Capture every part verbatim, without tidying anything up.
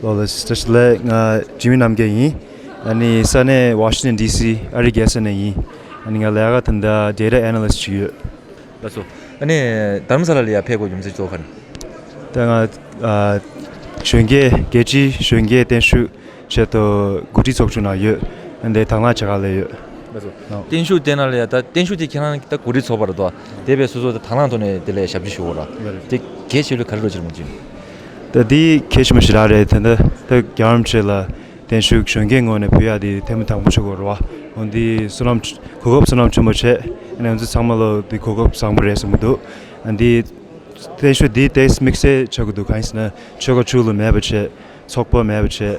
ལོ་ལ་སི་ཊར་ལ་ང་ཇི་མི་རྣམ་རྒྱལ་ཡིན། ཨ་ནི་ས་གནས་ཝ་ཤིང་ཊོན་ཌི་སི་ཨ་རིའི་རྒྱལ་ས་ནས་ཡིན། ཨ་ནི་ང་ལས་ཀ་ད་ལྟ་ཌེ་ཊ་ཨེ་ན་ལི་སི་ཊི་བྱེད་ཀྱི་ཡོད། ལགས་སོ། ཨ་ནི་རྡ་རམ་ས་ལ་ལ་ཡ་ཕེབས་དགོས་རྒྱུ་མཚན་གཙོ་བོ་ག་རེ། ད་ང་ཨ་གཞོན་སྐྱེས་རྒྱལ་སྤྱིའི་གཞོན་སྐྱེས་བརྟན་བཞུགས་ཆེད་དུ་འགོ་ཁྲིད་ཚོགས་ཆུང་ནང་ཡོད། ཨ་ནི་དང་བླངས་བྱེད་ག་ལ་ཡོད། ལགས་སོ། ལགས། བརྟན་བཞུགས་དེ་ནང་ལ་ཡ་ད་བརྟན་བཞུགས་དེ་ཁྱེད་རང་ད་འགོ་ཁྲིད་ཚོགས་པ་རེད་དོ། དེ་བས་སོ་སོ་ད་དང་བླངས་ཐོག་ནས་དེ་ལ་ཞབས་ཕྱི་ཞུ་དགོས་ར། ལགས་རེད། དེ་གལ་ཆེ་ལོས་ག་རེ་རོ་ཅིར་མ་ཅིན། ད་འདི་གལ་ཆེན་པོ་ཞེ་དྲག་རེད། ད་ལྟ་ད་རྒྱལ་བ་རིན་པོ་ཆེ་ལ་བརྟན་བཞུགས་གཞོན་སྐྱེས་ངོས་ནས་ཕུལ་ཡག་འདི་ཐེངས་མ་དང་པོ་ཆགས་ཀྱི་ཡོད་རེད་བ། འོན་ཏེ་བསོད་ནམས་གོ་སྐབས་བསོད་ནམས་ཆེན་པོ་བྱས། ཨ་ནི་ང་ཚོ་ཚང་མ་ལ་འདི་གོ་སྐབས་བཟང་པོ་རེད་བསམ་གྱི་འདུག། ཨ་འདི་བརྟན་བཞུགས་འདི་ཏོག་ཙམ་དམིགས་བསལ་ཆགས་ཀྱི་འདུག། གང་ཡིན་ཟེར་ན་ཆོལ་ཁ་ཕྱོགས་ལ་མེད་པ་བྱས། ཚོགས་པ་མེད་པ་བྱས།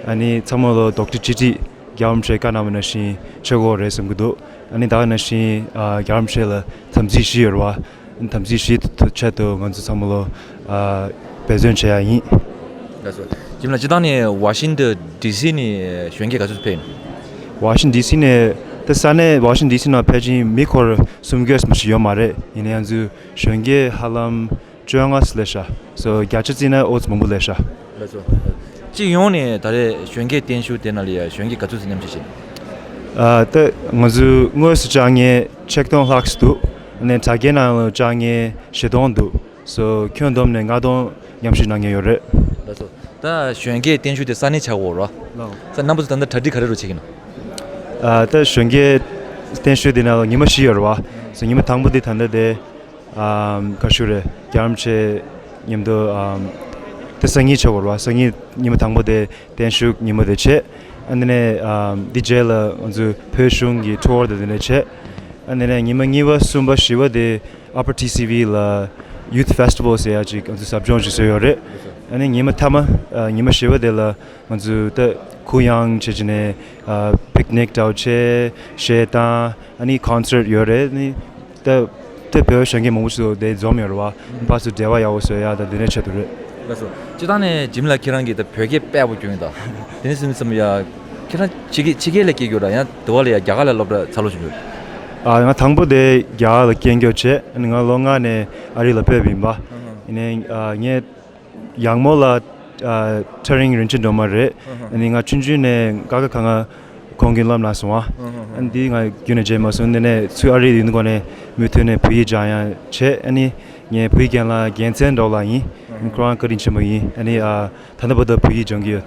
ཨ་ནི་ཚང་མ་ལ་རྡོག་ཁྲེས་གཅིག་སྒྲིལ། རྒྱལ་བ་རིན་པོ་ཆེས་བཀའ་གནང་བ་ནང་བཞིན་ཆགས་ཀྱི་ཡོད་རེད་བསམ་གྱི་འདུག། ཨ་ནི་ད་ག་ནང་བཞིན་ཨ་རྒྱལ་བ་རིན་པོ་ཆེ་ལ་དམ་ཚིག་བཞི་ཡོད་རེད་བ། དམ་ཚིག་བཞིའི་ཐུགས་ཆེད་དུ་ང་ཚོ་ཚང་མ་ལོ་ཨ་འབད་བརྩོན་བྱེད་ཡ་ཡིན། ལགས་སོ། ཇིམ་ལགས་སྤྱིར་བཏང་ནས་ཝ་ཤིང་ཊོན་ཌི་སི་ནས་གཞོན་སྐྱེས་ག་ཚོད་ཕེབས་ཡིན། ཝ་ཤིང་ཊོན་ཌི་སི་ནས་ད་ས་གནས་ཝ་ཤིང་ཊོན་ཌི་སི་ནང་ཕལ་ཆེར་མི་འཁོར་སུམ་བརྒྱ་ཙམ་ཞིག་ཡོད་མ་རེད། ཡིན་ན་ཡང་ང་ཚོའི་གཞོན་སྐྱེས་ཧ་ལམ་བཅོ་ལྔ་ཙམ་སླེབས་ཤག། སོ་བརྒྱ་ཆ་བརྩིས་ན་ཨོ་ཙམ་མང་པོ་སླེབས་ཤག། ལགས་སོ། སྤྱི་ཡོངས་ནས་ད་རེས་གཞོན་སྐྱེས་བརྟན་བཞུགས་དེ་ནང་ལ་ཡ་གཞོན་སྐྱེས་ག་ཚོད་ཙམ་མཉམ་ཞུགས་བྱས། ཨ་ད་ང་ཚོའི་དངོས་སུ་བཅར་མཁན་ཆིག་སྟོང་ལྷག་ཙམ་འདུག། ཨ་ནི་དྲ་རྒྱའི་ནང་ལ་བཅར་མཁན་བཞི་སྟོང་འདུག། སོ་ཁྱོན་བསྡོམས་ནས་ལྔ་སྟོང་མཉམ་ཞུགས་གནང་མཁན་ཡོད་རེད། ལགས་སོ། ད་གཞོན་སྐྱེས་བརྟན་བཞུགས་དེ་ས་གནས་ཆགས་ཀྱི་ཡོད་རེད་བ། ལགས། ས་རྣམ་པ་ཚོ་ད་ལྟ་གྲ་སྒྲིག་ག་རེ་རུ་བྱེད་ཀྱི་ཡིན་ན། ཨ་ད་གཞོན་སྐྱེས་བརྟན་བཞུགས་དེ་ནང་ལ་ཉི་མ་བཞི་ཡོད་རེད་བ། སོ་ཉི་མ་དང་པོ་དེ་ད་ལྟ་དེ་ཨམ་ག་ཞུ་རེད། རྒྱལ་བ་རིན་པོ་ཆེ་མཉམ་དུ་ཨམ་དེ་སང་ཉིན་ཆགས་ཀྱི་ཡོད་རེད་བ། སང་ཉིན་ཉི་མ་དང་པོ་དེ་བརྟན་བཞུགས་ཉིན་མོ་དེ་བྱས། ཨ་ནི་ནས་ཨམ་འདི་རྗེས་ལ་ང་ཚོའི་བོད་གཞུང་གི་ཊུར་དེ་དེ་ནས་བྱས། ཨ་ནི་ནས་ཉི་མ་གཉིས་པ་གསུམ་པ་བཞི་པ་དེ་Upper T C V ལ་Youth Festival ཟེར་ཡ་ཅིག་ང་ཚོ་ཟབ་སྦྱོང་ཞིག་བཟོས་ཡོད་རེད། ཨ་ནི་ཉི་མ་མཐའ་མ་ཨ་ཉི་མ་བཞི་པ་དེ་ལ་ང་ཚོ་ད་གུ་ཡངས་བྱས་བྱས་ནས་ཨ་picnic འདྲ་བོ་བྱས། གཞས་བཏང་། ཨ་ནི་concert ཡོད་རེད། ཨ་ནི་ད་ད་བོད་གཞོན་སྐྱེས་མང་པོ་ཞིག་དེ་འཛོམས་ཡོད་རེད་བ། ཕར་ཚུར་འབྲེལ་བ་ཡག་པོ་བཟོ་ཡ་ད་འདི་འདྲ་ཆེད་དུ་རེད། ལགས་སོ། སྤྱིར་བཏང་ནས་ཇིམ་ལགས་ཁྱེད་རང་གིས་ད་བོད་སྐད་དཔེ་ཡག་པོ་སྐྱོན་ཡོད་ད། དེ་ནས་སེམས་བསམ་ཡ། ཁྱེད་རང་ཕྱི་རྒྱལ་ཕྱི་རྒྱལ་ལ་སྐྱེས་ཡོད་ར། ཡང་དུ་བ་ལ་ཡ་རྒྱ་གར་ལ་སློབ་གྲྭ་ཚར་ལོ་བྱུང་ཡོད། ཨ་ང་དང་པོ་དེ་རྒྱ་གར་ལ་སྐྱེས་འགྱོ་བྱས། ཨ་ནི་ང་ལོ་ལྔ་ནས་ཨ་རི་ལ་ཕེབས་ཡིན་པ། ཡིན་ནའི་ཨ་ངས་ཡང་མོ་ལ་ཨ་ཐག་རིང་རིན་ཆེན་སྒྲོལ་མ་རེད། ཨ་ནི་ང་ཆུང་ཆུང་ནས་ཀ་ཁ་ག་ང་ཁོང་གིས་བསླབ་གནང་སོང་བ། ཨ་ནི་འདི་ང་རྒྱུན་ནས་བརྗེད་མ་སོང་། འདི་ནས་ཚུར་ཨ་རི་ཡོང་དུས་སྒང་ནས་མུ་མཐུད་ནས་བོད་ཡིག་སྦྱང་ཡ་བྱས། ཨ་ནི་ངའི་བོད་ཡིག་རྒན་ལགས་རྒྱལ་མཚན་སྒྲོལ་ལགས་ཡིན། ཨ་ནི་ཁོ་རང་བཀའ་དྲིན་ཆེན་པོ་ཡིན། ཨ་ནི་ཨ་ད་ལྟ་བར་དུ་བོད་ཡིག་སྦྱང་གི་ཡོད།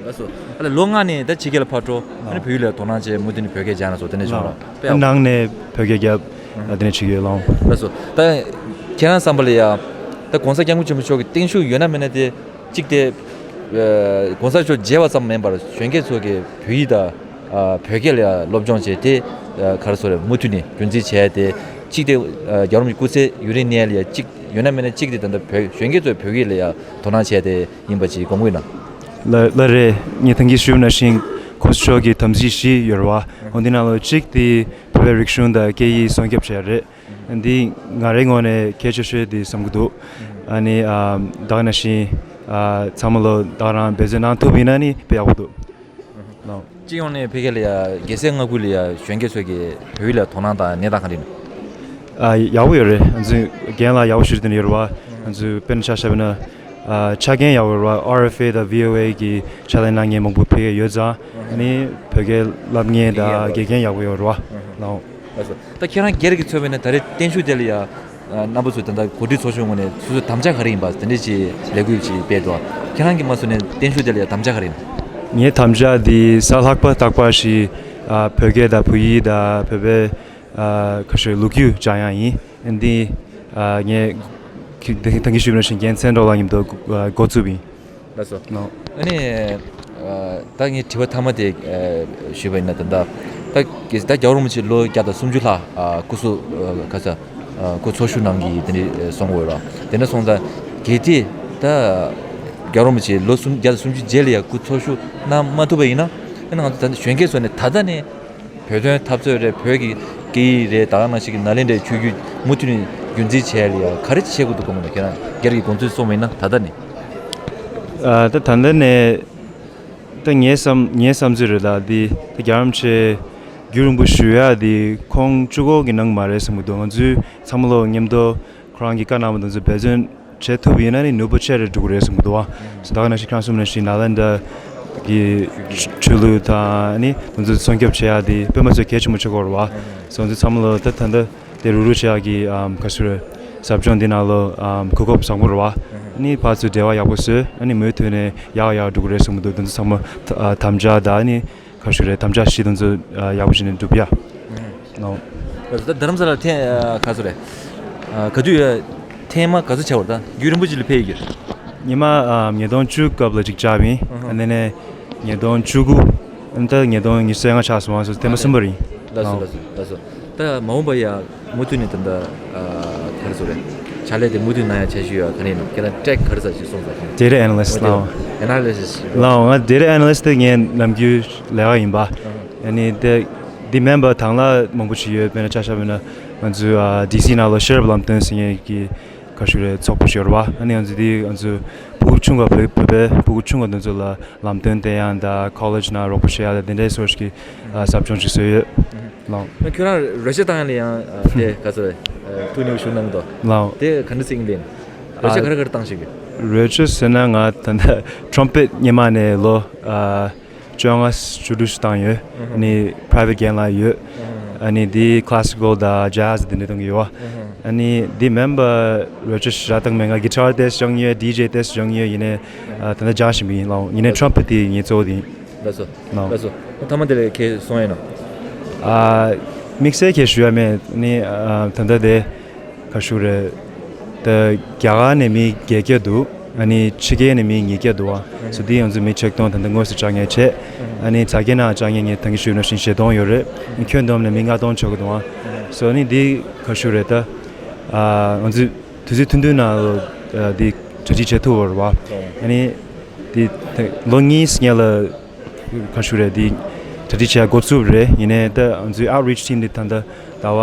ལགས་སོ། ཨ་ལས་ལོ་ལྔ་ནས་ད་ཕྱི་རྒྱལ་ལ་ཕར་འགྲོ། ཨ་ནི་བོད་ཡིག་ལ་དོ་སྣང་བྱས། མུ་མཐུད་ནས་བོད་སྐད་སྦྱང་ན་སོ་དེ་འདྲ་བྱུང་ར། དཔེ་ཡག་པོ། ནང་ནས་བོད་སྐད་རྒྱབ། ཨ་དེ་འདྲ་བྱེད་ཀྱི་ཡོད་ལགས། ལགས་སོ། ད་ཁྱེད་རང་བསམ་པ་ལ་ཡ། ད་༸གོང་ས་༸སྐྱབས་མགོན་ཆེན་པོ་མཆོག་གི་བརྟན་བཞུགས་ཡོད་ན་མེད་ན་དེ། གཅིག་དེ། ཨ་༸གོང་ས་མཆོག་མཇལ་བ་ཙམ་མིན་པར་གཞོན་སྐྱེས་ཚོ་གིས་བོད་ཡིག་དང་། ཨ་བོད་སྐད་ལ་ཡ་སློབ་སྦྱོང་བྱས་ཏེ། ཨ་ག་རེ་ཟེར་རེད། མུ་མཐུད་ནས་རྒྱུན་འཛིན་བྱས་ཏེ། གཅིག་དེ། ཨ་རྒྱལ་བ་རིན་པོ་ཆེ་སྐུ་ཚེ་ཡུན་རིང་གནས་ལ་ཡ་གཅིག་ཡོད་ན་མེད་ན་གཅིག་དེ་ད་ལྟ་བོད་གཞོན་སྐྱེས་ཚོས་བོད་ཡིག་ལ་ཡ་དོ་སྣང་བྱས་ཏེ་ཡིན་པ་ཅིག་དགོངས་ཀྱི་ཡོད་ན། ལགས་ལགས་རེད། ངས་ད་གིན་ཞུས་པ་ནང་བཞིན་༸གོང་ས་མཆོག་གི་དམ་ཚིག་བཞི་ཡོད་རེད་བ། འོ་འདི་ནང་ལ་གཅིག་དེ་བོད་པའི་རིག་གཞུང་དང་སྐད་ཡིག་སྲུང་སྐྱོབ་བྱས་རེད། འདི་ང་རའི་ངོས་ནས་གལ་ཆེ་ཤོས་དེ་བསམ་གྱི་འདུག། ཨ་ནི་ཨ་ད་ག་ནང་བཞིན་ཨ་ཚང་མ་ལོ་ད་ག་རང་འབད་བརྩོན་གནང་ཐུབ་པ་ཡིན་ན་ནི་དཔེ་ཡག་པོ་འདུག། ལགས། སྤྱི་ཡོངས་ནས་ཕ་གི་ལ་ཡ་རྒྱལ་སའི་མངའ་ཁུལ་ལ་ཡ་གཞོན་སྐྱེས་ཚོ་གིས་བོད་ཡིག་ལ་དོ་སྣང་དང་གནས་སྟངས་ག་འདྲ་ཡིན། ཨ་ཡག་པོ་ཡོད་རེད། ང་ཚོའི་རྒན་ལགས་ཡག་པོ་ཞིག་དེ་ནས་ཡོད་རེད་བ། ང་ཚོའི་དཔེར་ན་ཆ་བཞག་པ་ན་ཨ་ཆ་རྐྱེན་ཡག་པོ་ཡོད་རེད་བ། ཨར་ཨེཕ་ཨེ་དང་བྷི་ཨོ་ཨེ་གི་ཕྱག་ལས་གནང་མཁན་མང་པོ་ཕ་གིར་ཡོད་ཙང་། ཨ་ནི་བོད་སྐད་བསླབ་མཁན་དང་དགེ་རྒན་ཡག་པོ་ཡོད་རེད་བ། ལགས། ལགས་སོ། ད་ཁྱེད་རང་སྒེར་གྱི་ཚོད་བྱས་ན་ད་རེས་བརྟན་བཞུགས་དེ་ལ་ཡ། ཨ་རྣམ་པ་ཚོས་ད་ལྟ་འགོ་ཁྲིད་ཚོགས་ཆུང་ངོས་ནས་སོ་སོའི་དམ་བཅའ་ག་རེ་ཡིན་པ་དེ་འདྲ་ཅིག་ལས་འགུལ་ཅིག་སྤེལ་འདུག། ཁྱེད་རང་གི་མ་སོ་ནས་བརྟན་བཞུགས་དེ་ལ་ཡ་དམ་བཅའ་ག་རེ་ཡིན། ངའི་དམ་བཅའ་འདི་གཟའ་ལྷག་པ་རྟག་པར་ཞིག་ཨ་བོད་སྐད་དང་བོད་ཡིག་དང་བོད་པའི་ཨ་ཁ་ཤས་ལོ་རྒྱུས་སྦྱང་ཡག་ཡིན། འདི་ཨ་ངས་ཁྱེད་ད་གིན་ཞུས་པ་ནང་བཞིན་རྒྱལ་མཚན་སྒྲོལ་ལགས་མཉམ་དུ་འགོ་ཨ་འགོ་བཙུགས་པ་ཡིན། ལགས་སོ། ལགས། ཨ་ནི་ཨ་ད་ངའི་དྲི་བ་མཐའ་མ་དེ་ཨ་ཞུས་པ་ཡིན་ན། ད་ལྟ་ད་གི་ད་རྒྱལ་བ་རིན་པོ་ཆེ་ལོ་བརྒྱ་དང་སུམ་ཅུ་ལྷག་ཨ་སྐུ་གཟུགས་ཨ་ག་ས་ཨ་སྐུ་འཚོ་བཞུགས་གནང་གི་དེ་འདྲ་སོང་དགོས་ར། དེ་འདྲ་སོང་ཙང་གལ་ཏེ་ད་རྒྱལ་བ་རིན་པོ་ཆེ་ལོ་སུམ་བརྒྱ་དང་སུམ་ཅུ་རྗེས་ལ་ཡ་སྐུ་འཚོ་བཞུགས་གནང་མ་ཐུབ་པ་ཡིན་ན། ཨ་ནི་ང་ཚོ་ད་ལྟ་གཞོན་སྐྱེས་ཚོ་ནས་ད་ལྟ་ནས་བོད་དོན་འཐབ་རྩོད་རེད། བོད་ཀྱི་སྐད་ཡིག་རེད། ད་ག་ནང་བཞིན་གྱི་ནཱ་ལེནྡྲའི་ཆོས་བརྒྱུད་མུ་མཐུད་ནས་རྒྱུན་འཛིན་བྱས་ལ་ཡ་ག་རེ་བྱེད་དགོས་འདུག་དགོངས་ན། ཁྱེད་རང་སྒེར་གྱི་དགོངས་ཚུལ་གསུངས་པ་ཡིན་ན་ད་ལྟ་ནས། ཨ་ད་ད་ལྟ་ནས་ད་ངའི་བསམ་ངའི་བསམ་ཚུལ་རེད་ལ། འདི་ད་རྒྱལ་བ་རིན་པོ་ཆེ་རྒྱུན་རིང་པོ་བཞུགས་ཡག་འདི་ཁོང་གཅིག་པོ་གི་གནང་མ་རེད་བསམ་གྱི་འདུག། ང་ཚོའི་ཚང་མ་ལོ་མཉམ་དུ་ཁོ་རང་གིས་བཀའ་གནང་བ་དེ་ཚོ་འབད་བརྩོན་ བྱེད་ཐུབ་ཡིན་ན་ནི་ནུས་པ་ཆེ་རུ་འགྲོ་གི་རེད་བསམ་གྱི་འདུག་བ། སོ་ད་ག་ནང་བཞིན་ཁྱེད་རང་གསུངས་ནང་བཞིན་ནཱ་ལེནྡྲ་གི་ཆོས་ལུགས་དང་ནི་དེ་ཚོ་སྲུང་སྐྱོབ་བྱེད་ཡ་དེ་དཔེ་མ་ཚད་གལ་ཆེན་པོ་ཆགས་ཀྱི་ཡོད་རེད་བ། སོ་ང་ཚོ་ཚང་མ་ལ་ད་ད་ལྟ་དེ་རུག་རུག་བྱེད་ཡ་གི་ཨམ་ག་ཚོད་རེད། ཟབ་སྦྱོང་འདི་ནང་ལ་ཨམ་གོ་སྐབས་བཟང་པོ་རེད་བ། ནི་ཕར་ཚུར་འབྲེལ་བ་ཡག་པོ་བཟོས་ཨ་ནི་མུ་མཐུད་ནས་ཡག་ཡག་འགྲོ་གི་རེད་བསམ་གྱི་འདུག་དེ་ཚོ་ཚང་མ་ཨ་དམ་བཅའ་དང་ཨ་ནི་ག་ཚོད་རེད། དམ་བཅའ་བཞི་དེ་ཚོ་ཨ་ཡག་པོ་བྱས་ནས་འགྲུབ་ཡ། ནོ། ད་རྡ་རམ་ས་ལ་ཐེངས་ཨ་ག་ཚོད་རེད། ཨ་ག་དུས་ཡ་ཐེངས་མ་ག་ཚོད་བྱས་པ་རེད། ད་རྒྱུན་རིང་པོ་ཅིག་ལ་ཕེབས་ཡོད་ཀྱི་རེད། ཉི་མ་ཨ་ཉིས་སྟོང་བཅུ་སྐབས་ལ་གཅིག་བཅར་བ་ཡིན། ཨ་ནི་ནས་ཉིས་སྟོང་བཅུ་དགུ་ཨ་ནི་ད་ཉིས་སྟོང་ཉི་ཤུ་རྩ་ལྔ་ཆགས་སོང་བ། སོ་ཐེངས་མ་གསུམ་པ་རེད། ལགས་སོ་ལགས་སོ་ལགས་སོ། ད་མ་འོངས་པ་ཡ་མུ་མཐུད་ནས་ད་ལྟ་ཨ་ག་རེ་ཟེར་རེད། ཕྱག་ལས་དེ་མུ་མཐུད་གནང་ཡ་འཆར་གཞི་ཡོད་ག་རེ་ཡིན་ནམ། ཁྱེད་རང་ཊེག་ག་རེ་ཟེར་ཞིག་གསུངས་ས་ཁྱེད་རང་། Data analyst ལགས། Analysis ལགས། ང་data analyst དེ་ངའི་ནམ་རྒྱུན་ལས་ཀ་ཡིན་པ། ཨ་ནི་དེ་འདི་མིན་པ་དང་བླངས་མང་པོ་ཞིག་ཡོད། དཔེར་ན་ཆ་བཞག་པ་ཡིན་ན་ང་ཚོའི་ཨ་ཌི་སི་ནང་ལ་ཤེས་རབ་ལམ་སྟོན་ཟེར་མཁན་གྱི་ག་ཞུ་རེད་ཚོགས་པ་ཞིག་ཡོད་རེད་བ། ཨ་ནི་ང་ཚོ་འདི་ང་ཚོ་ཕྲུ་གུ་ཆུང་བ་བོད་བོད་པའི་ཕྲུ་གུ་ཆུང་བ་དེ་ཚོ་ལ་ལམ་སྟོན་སྟེར་ཡ་དང་ཁོ་ལེཇ་ནང་རོགས་པ་བྱེད་ཡ་དང་དེ་འདྲའི་སོགས་ཀྱི་ཨ་ཟབ་སྦྱོང་ཅིག་བཟོས་ཡོད། ལགས། ཨ་ཁྱོད་རང་རོལ་ཆ་བཏང་ཡ་ལ་ཡང་ཨ་དེ་ག་ཚོད་རེད། ཨ་ཐུགས་མཉེས་པོ་ཞུ་གནང་འདུག་ལགས། དེ་ག་འདྲ་ཟེར་གྱི་འདུག་རོལ་ཆ་ག་རེ་ག་རེ་བཏང་ཤེས་ཀྱི། རོལ་ཆ་ཟེར་ན་ང་ད་ལྟ་ཊམ་པེཊ་སྔོན་མ་ནས་ལོ་ཨ་བཅོ་ལྔ་བཅུ་དྲུག་ཞིག་བཏང་ཡོད། ཨ་ནི་པྲའི་ཝེཊ་རྒན་ལགས་ཡོད། ཨ་ནི་འདི་ཁ་ལ་སི་ཀལ་དང་ཇེ་ཛི་དེ་འདྲ་གཏོང་གི་ཡོད། ཨ་ནི་འདི་མིན་པ་རོལ་ཆ་ཞེ་དྲག་བཏང་མེད། ང་གི་ཊར་ཏོག་ཙམ་སྦྱངས་ཡོད། ཌི་ཇེ་ཏོག་ཙམ་སྦྱངས་ཡོད། ཡིན་ནའི་ཨ་ད་ལྟ་སྦྱང་བཞིན་པ་ཡིན་ལགས། ཡིན་ནའི་ཊམ་པེཊ་དེ་ངའི་གཙོ་བོ་དེ་ཡིན། ལགས་སོ། ལགས། ལགས་སོ། ཐ་མ་དེ་ལ་ཁྱེད་གསུང་ཡ་ཡིན་ནམ། ཨ་དམིགས་བསལ་ཁྱེད་ཞུ་ཡ་མེད། ནི་ཨ་ད་ལྟ་དེ་ག་ཞུ་རེད། ད་རྒྱ་གར་ནས་མི་བརྒྱད་བརྒྱ་འདུག་ཨ་ནི་ཕྱི་རྒྱལ་ནས་མི་ཉིས་བརྒྱ་འདུག་བ། སོ་དེ་ཡང་ཚོ་མི་ཆིག་སྟོང་ད་ལྟ་དངོས་སུ་བཅར་མཁན་བྱས། ཨ་ནི་དྲ་རྒྱའི་ནང་བཅར་མཁན་ངས་ད་གིན་ཞུས་ནང་བཞིན་བཞི་སྟོང་ཡོད་རེད། ཁྱོན་བསྡོམས་ནས་མི་ལྔ་སྟོང་ཆགས་ཀྱི་འདུག་བ། སོ་ནི་འདི་ག་ཞུ་རེད། ད་ཨ་ང་ཚོས་དུས་ཚོད་ཐུང་ཐུང་ནང་ལ་འདི་གྲ་སྒྲིག་བྱེད་ཐུབ་པ་རེད་བ། ཨ་ནི་འདི་ལོ་གཉིས་སྔོན་ལ་ག་ཞུ་རེད། འདི་གྲ་སྒྲིག་བྱེད་འགོ་བཙུགས་རེད། ཡིན་ནའི་ད་ང་ཚོའི་outreach team འདི་ད་ལྟ་ཟླ་བ་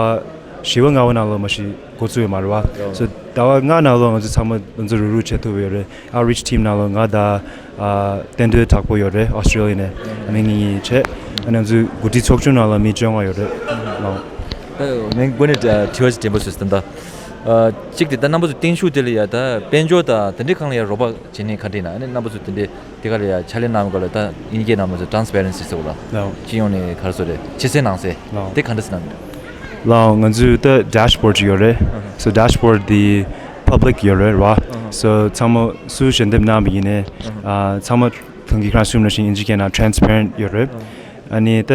བཞི་པ་ལྔ་པ་ནང་ལ་མ་གཞི་འགོ་བཙུགས་ཡོད་མ་རེད་བ། སོ་ཟླ་བ་ལྔ་ནང་ལ་ང་ཚོ་ཚང་མ་ང་ཚོ་རུག་རུག་བྱེད་ཐུབ་ཡོད་རེད། outreach team ནང་ལ་ང་དང་ཨ་བསྟན་དོན་དྲག་པོ་ཡོད་རེད་ཨོ་སི་ཀྲི་ལི་ཡ་ནས། ཨ་ནི་ངེད་གཉིས་བྱས། ཨ་ནི་ང་ཚོའི་འགོ་ཁྲིད་ཚོགས་ཆུང་ནང་ལ་མི་བཅོ་ལྔ་ཡོད་རེད། ལགས། ད་ངས་འགོ་ནས་དྲི་བ་ཞིག་དྲན་པ་བཟོས་ཟིན་ད། ཨ་གཅིག་དེ་ད་རྣམ་པ་ཚོ་བརྟན་བཞུགས་དེ་ལ་ཡ་ད་དཔལ་འབྱོར་དང་དེ་འདྲའི་སྒང་ལ་ཡ་རོགས་པ་བྱེད་མཁན་ག་འདྲ་ཡིན་ན། ཨ་ནི་རྣམ་པ་ཚོ་དེ་འདྲའི་དེ་ག་ལ་ཡ་ཕྱག་ལས་གནང་བའི་སྐོར་ལ་ད་དབྱིན་སྐད་ནང་མ་ཚོ་ཊ་རན་སི་པེ་རན་སི་ཟེར་བ་ལ། ལགས། སྤྱི་ཡོངས་ནས་ག་རེ་ཟེར་རེད། ཕྱི་གསལ་ནང་གསལ། ལགས། དེ་ག་འདྲ་ཟེར་ན། ལགས། ང་ཚོའི་ད་dashboard ཅིག་ཡོད་རེད། སོ་dashboard དེ་public ཡོད་རེད་བ། སོ་ཚང་མ་སུ་ཞལ་འདེབས་གནང་བ་ཡིན་ནའི་ཨ་ཚང་མ་ཐོན་གྱི། ཁྱེད་རང་གསུངས་ནང་བཞིན་དབྱིན་ཇིའི་སྐད་ནང་transparent ཡོད་རེད། ཨ་ནི་ད་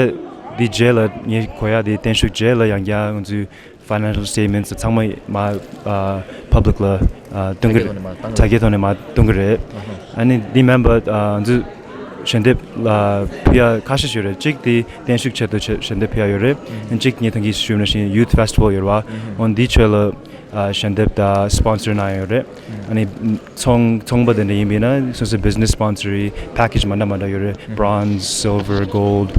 དེ་རྗེས་ལ་ངས་གོ་ཡ་དེ་བརྟན་བཞུགས་རྗེས་ལ་ཡང་བསྐྱར་ང་ཚོའི་financial statements ཚང་མ་མ་ཨ་public ལ་ཨ་སྟོན་གྱི། དྲ་རྒྱའི་ཐོག་ནས་མར་སྟོན་གྱི་རེད། ཨ་ནི་འདི་མིན་པ་ཨ་ང་ཚོས་ཞལ་འདེབས་ལ་ཕུལ་ཡ་ཁ་ཤས་ཤིག་ཡོད་རེད། གཅིག་དེ་བརྟན་བཞུགས་ཆེད་དུ་ཆེད་ཞལ་འདེབས་ཕུལ་ཡ་ཡོད་རེད། ཨ་ནི་གཅིག་ངས་ད་གིན་ཞུས་ནང་བཞིན་youth festival ཡོད་རེད་བ། འོ་འདིའི་ཆེད་ལ་ཨ་ཞལ་འདེབས་དང་sponsor གནང་ཡོད་རེད། ཨ་ནི་ཚོང་ཚོང་པ་དེ་འདྲ་ཡིན་པ་ཡིན་ན་སོ་སོའི་business sponsor package མ་འདྲ་མ་འདྲ་ཡོད་རེད། bronze, silver, gold,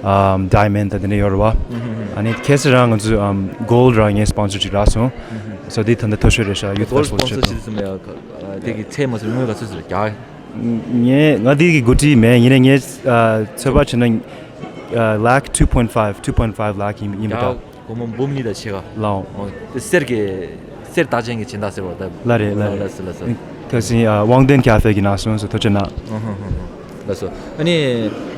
um, diamond དང་དེ་འདྲ་ཡོད་རེད་བ། ཨ་ནི་ཁ་སང་རང་ང་ཚོས་um gold རང་ངས་sponsor ཅིག་རག་སོང་། སོ་འདི་ད་ལྟ་མཐོ་ཤོས་རེད་ཤག youth festival ཆེད་དུ། དེ་གི་ཚད་མ་ཟེར་དངུལ་ག་ཚོད་ཟེར་རྒྱ། ངས་ང་འདི་གི་འགོ་ཁྲིད་མེད། ཡིན་ནའི་ངས་ཨ་ཚོད་དཔག་བྱས་ན་ཨ་ལག་two point five, two point five ལག་ཡིན་ཡིན་པ་འདྲ། སྒོར་མོ་འབུམ་གཉིས་དང་ཕྱེད་ཀ། ལའོ། ཨོ། དེ་གསེར་གྱི་གསེར་རྟགས་ཅན་གྱི་སྦྱིན་བདག་ཟེར་བ་ད། ལ་རེད་ལ་རེད། ལགས་སོ་ལགས་སོ། ཁ་སང་ཨ་དབང་ལྡན་ཁ་ཧྥེ་གི་ནང་སོང་སོ་ཐུགས་རྗེ་གནང་། ལགས་སོ། ཨ་ནི་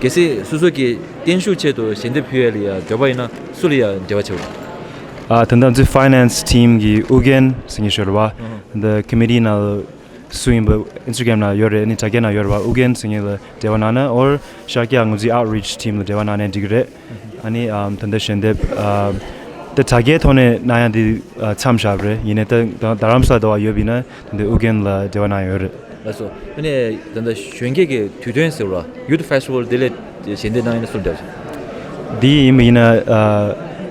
གལ་སྲིད་སོ་སོ་གི་བརྟན་བཞུགས་ཆེད་དུ་ཞལ་འདེབས་ཕུལ་ཡ་ལ་ཡ་འདོད་པ་ཡིན་ན་སུ་ལ་ཡ་འབྲེལ་བ་བྱེད་དགོས། ཨ་ད་ལྟ་ང་ཚོའི་finance team གི་ཨུ་རྒྱན་ཟེར་མཁན་ཞིག་ཡོད་རེད་བ། ད་committee ནང་སུ་ཡིན་པ་Instagram ནང་ཡོད་རེད། ཨ་ནི་དྲ་རྒྱ་ནང་ཡོད་རེད་བ། ཨུ་རྒྱན་ཟེར་མཁན་ལ་འབྲེལ་བ་གནང་ན། or ཤར་རྒྱག་ང་ཚོའི་outreach team ལ་འབྲེལ་བ་གནང་ནའི་འགྲིག་གི་རེད། ཨ་ནི་ཨམ་ད་ལྟ་ཞལ་འདེབས་ཨམ་ད་དྲ་རྒྱའི་ཐོག་ནས་གནང་ཡ་འདི་ཨ་མཚམས་བཞག་པ་རེད། ཡིན་ནའི་ད་ད་རྡ་རམ་ས་ལ་འདྲ་བ་ཡོད་པ་ཡིན་ན་ད་ལྟ་ཨུ་རྒྱན་ལ་འབྲེལ་བ་གནང་ཡོད་རེད། ལགས་སོ། ཨ་ནི་ད་ལྟ་གཞོན་སྐྱེས་ཀྱི་དུས་སྟོན་ཟེར་བ་ལ་youth festival དེ་ལ་ཞལ་འདེབས་གནང་ཡིན་ན་སུ་འདྲ་བྱེད། འདི་ཡིན་པ་ཡིན་ན་ཨ་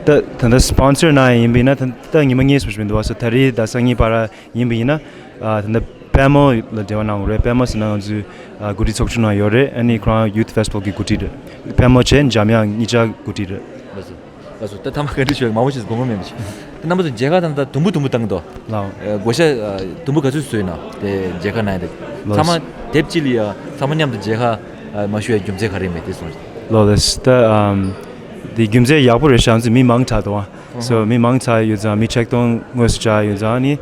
ད་ད་ལྟ་sponsor གནང་ཡ་ཡིན་པ་ཡིན་ན་ད་ད་ཉི་མ་གཉིས་སུ་ཞིག་མི་འདུག་བ། སོ་ད་རེས་ད་སང་ཉིན་བར་ཡིན་པ་ཡིན་ན་ཨ་ད་ལྟ་པད་མོ་ལ་འབྲེལ་བ་གནང་དགོས་རེད། པད་མོ་ཟེར་ན་ང་ཚོའི་ཨ་འགོ་ཁྲིད་ཚོགས་ཆུང་ནང་ཡོད་རེད། ཨ་ནི་ཁོ་རང་youth festival གི་འགོ་ཁྲིད་རེད། པད་མོ་བྱས་འཇམ་དབྱངས་གཉིས་ཆ་འགོ་ཁྲིད་རེད། ལགས་སོ། ལགས་སོ། ད་ཐ་མ་བཀའ་འདྲི་ཞུ་ཡ་མང་པོ་ཞིག་གོ་མ་མེད་པ་ཞིག་ད་རྣམ་པ་ཚོ་མཇལ་ཁ་དང་ད་དུམ་བུ་དུམ་བུ་བཏང་གི་འདུག་ལགས། ཨ་བགོ་བཤའ་ཨ་དུམ་བུ་ག་ཚོད་བཟོས་ན་དེ་མཇལ་ཁ་གནང་ཡ་དེ། ལགས། ཚང་མ་དེབ་གཅིག་ལ་ཡ་ཚང་མ་མཉམ་དུ་མཇལ་ཁ་ཨ་མ་ཞུ་ཡ་རྒྱུ་མཚན་ག་རེ་མེད་དེ་གསུངས། ལགས་ལགས། ད་ཨམ་དེ་རྒྱུ་མཚན་ཡག་པོ་རེད་ཤག་ང་ཚོ་མི་མང་དྲགས་འདུག་ཨ། སོ་མི་མང་དྲགས་ཡོད་ཙང་མི་ཆིག་སྟོང་དངོས་སུ་བཅར་ཡོད་ཙང་ནི་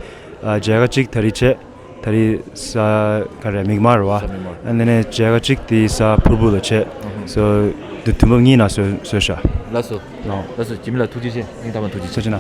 ཨ་མཇལ་ཁ་གཅིག་ད་རེས་བྱས། ད་ ད་རེས་ས་ག་རེ་མིག་དམར་བ། ས་མིག་དམར། ཨ་ནི་ནས་བྱེད་ཀ་གཅིག་དེ་ས་ཕུར་བུ་ལ་བྱེད། ཨ་ཧུ། སོ་དུ་དུམ་བུ་གཉིས་ན་སོ་སོ་ཤ། ལགས་སོ། ལགས་སོ། ཇི་མི་ལ་ཐུགས་རྗེ་ཆེ། སྙིང་ཐག་པ་ཐུགས་རྗེ་ཆེ། ཆ་ཆེ་ན།